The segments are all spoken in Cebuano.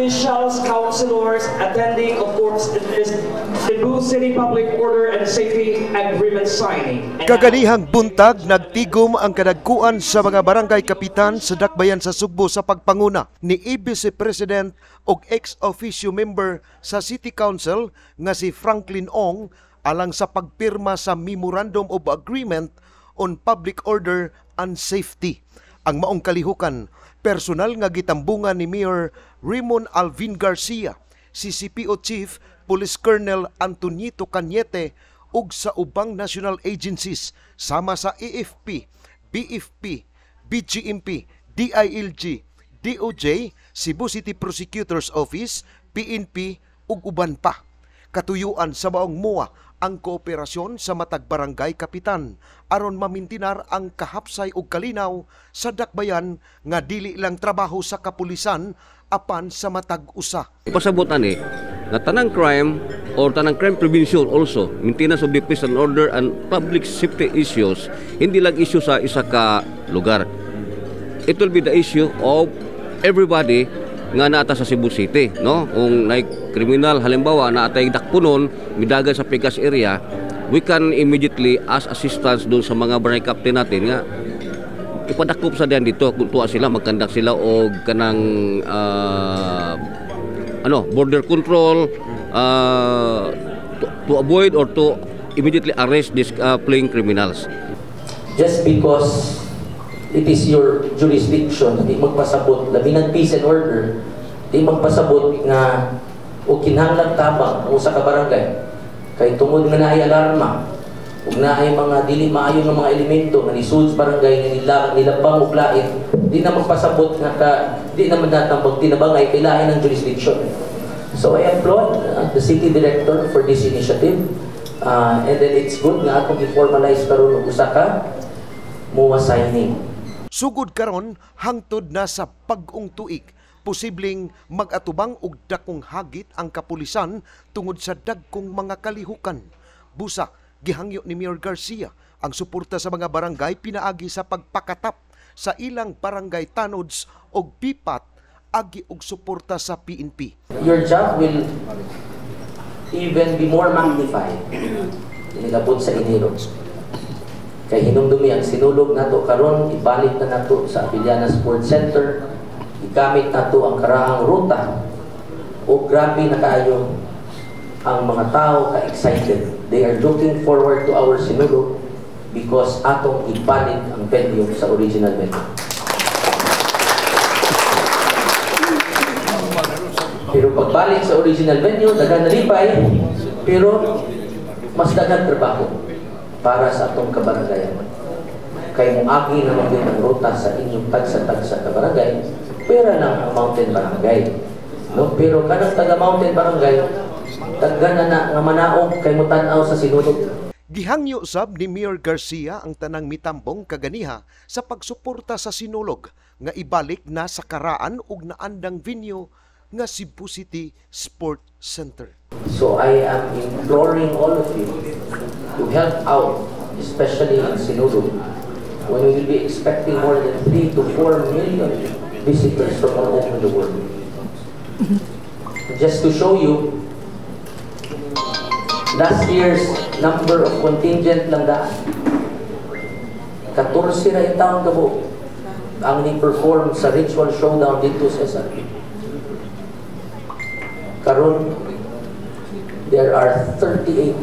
Officials, councilors attending, of course, this Cebu City Public Order and Safety Agreement signing. And Kaganihang buntag, nagtigom ang kadagkuan sa mga barangay kapitan sa Dakbayan sa Sugbo sa pagpanguna ni ABC President ug ex-officio member sa City Council nga si Franklin Ong alang sa pagpirma sa Memorandum of Agreement on Public Order and Safety. Ang maong kalihukan, personal nga gitambungan ni Mayor Raymond Alvin Garcia, CCPO Chief Police Colonel Antonito Cañete ug sa ubang national agencies sama sa AFP, BFP, BGMP, DILG, DOJ, Cebu City Prosecutor's Office, PNP ug uban pa. Katuyuan sa maong MOA ang kooperasyon sa matag barangay kapitan aron mamintinar ang kahapsay ug kalinaw sa dakbayan nga dili lang trabaho sa kapulisan apan sa matag usa. Pasabot ani nga tanang crime or tanang crime prevention, also maintenance of the peace and order and public safety issues, hindi lang issue sa isa ka lugar. It will be the issue of everybody nga naata sa Cebu City, no? Kung like criminal halimbawa naatay dakpunon midagan sa Pikas area, we can immediately ask assistance doon sa mga barangay captain natin nga ipadakop sa diyan dito kung tuwa sila magkandak sila og kanang border control to avoid or to immediately arrest these fleeing criminals. Just because it is your jurisdiction, di magpasabot, labi ng peace and order, di magpasabot nga o kinahanglan tabang ang usa ka barangay. Kay tungod nga naay alarma, ug naay mga dili maayo nga mga elemento nga nisud sa barangay nga nila nilabang og lain, di na magpasabot nga ka, di naman natambag tinabangay kay lain ang jurisdiction. So I applaud the city director for this initiative. And then it's good nga atong i-formalize karon og usa ka MOA signing. Sugod karon hangtod na sa bag-ong tuig, posibleng mag-atubang og dakong hagit ang kapulisan tungod sa dagkong mga kalihukan. Busa, gihangyo ni Mayor Garcia ang suporta sa mga barangay pinaagi sa pagpakatap sa ilang barangay tanods og bipat agi og suporta sa PNP. Your job will even be more magnified inilabot sa Enero. Kay hinumdumi ang Sinulog nato karon ibalik na nato sa Abellana Sports Center, igamit nato ang karaang ruta. O grabe na kaayo ang mga tao ka-excited. They are looking forward to our Sinulog because atong ibalik ang venue sa original venue. Pero pagbalik sa original venue, daghan nalipay, pero mas daghan trabaho para sa atong kabarangay. Kay moagi naman yun ang ruta sa inyong tagsa-tagsa kabarangay, pera lang ang Mountain Barangay. No? Pero kanang taga Mountain Barangay, daghan na na nga manaog kay motan-aw sa Sinulog. Gihangyo sab ni Mayor Garcia ang tanang mitambong kaganiha sa pagsuporta sa Sinulog nga ibalik na sa karaan ug naandang venue nga Cebu City Sport Center. So I am imploring all of you to help out, especially in Sinulog, when we will be expecting more than 3 to 4 million visitors from all over the world. Just to show you, last year's number of contingent lang daan, 14 na yung taon kabo ang ni-perform sa ritual showdown dito sa SRP. Karon, there are 38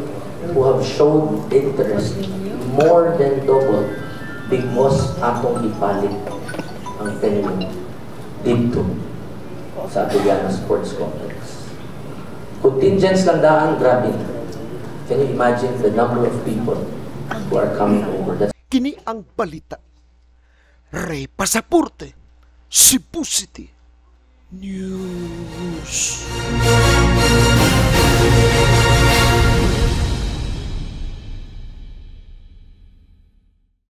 who have shown interest, more than double, because atong ibalik ang venue dito sa Abellana Sports Complex. Contingents lang daan, grabe. Can you imagine the number of people who are coming over? That's Kini ang balita. Ray Pasaporte, Cebu City News.